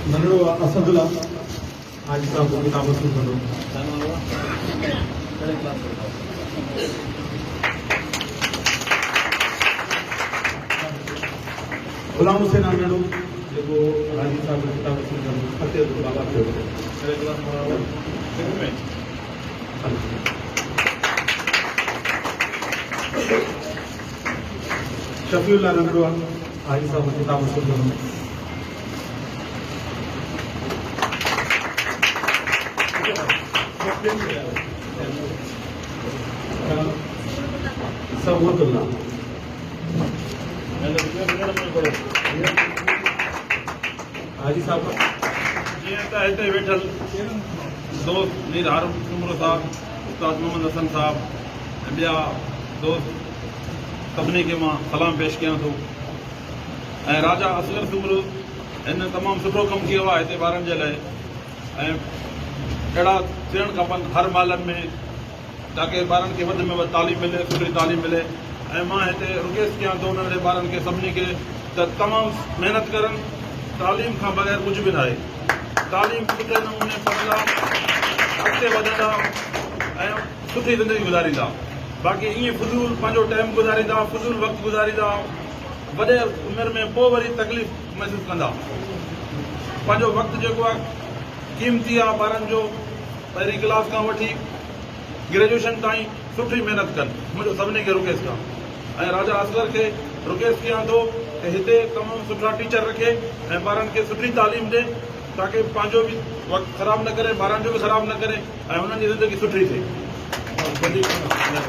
ننڍڙو اسد الله حاجي صاحب کان ڪتاب وصول ڪندو. غلام حسين آ ننڍڙو جيڪو حاجي صاحب کان ڪتاب وصول ڪندو. فتح جو بابا ٿيو. شفيع الله ننڍڙو آ حاجي صاحب کان ڪتاب وصول ڪندو. صبغت الله حاجي صاحب. جيئن ته هتي ويٺل دوست مير عارف سومرو صاحب، استاد محمد حسن صاحب ۽ ٻيا دوست سڀني کي مان سلام پيش ڪيان ٿو ۽ راجا اصغر سومرو هن تمام سٺو ڪم ڪيو آهي هتي ٻارن جي لاء ۽ اهڙا ٿيڻ کپن هر محلن ۾ تاڪه ٻارن کي وڌ ۾ وڌ تعليم ملي سٺي تعليم ملي ۽ مان هتي رڪويسٽ ڪيان ٿو ننڍڙي ٻارن کي سڀني کي ته تمام محنت ڪرن تعليم کان بغير ڪجهه به ناهي تعليم سٺي نموني پڙهندا اڳتي وڌندا ۽ سٺي زندگي گذاريندا باقي ائين فضول پنهنجو ٽائيم گذاريندا فضول وقت گذاريندا وڏي عمر ۾ پوء وري تڪليف محسوس ڪندا. پنهنجو وقت جيڪو آهي قيمتي آهي ٻارن جو پهرين ڪلاس کان وٺي گريجوئيشن تائين سٺي محنت ڪن منهنجو سڀني کي رڪويسٽ آهي ۽ راجا اصغر کي رڪويسٽ ڪيان ٿو ته هتي تمام سٺا ٽيچر رکي ۽ ٻارن کي سٺي تعليم ڏي تاڪه پنهنجو به وقت خراب نه ڪري ٻارن جو به خراب نه ڪري ۽ انهن جي زندگي سٺي ٿئي.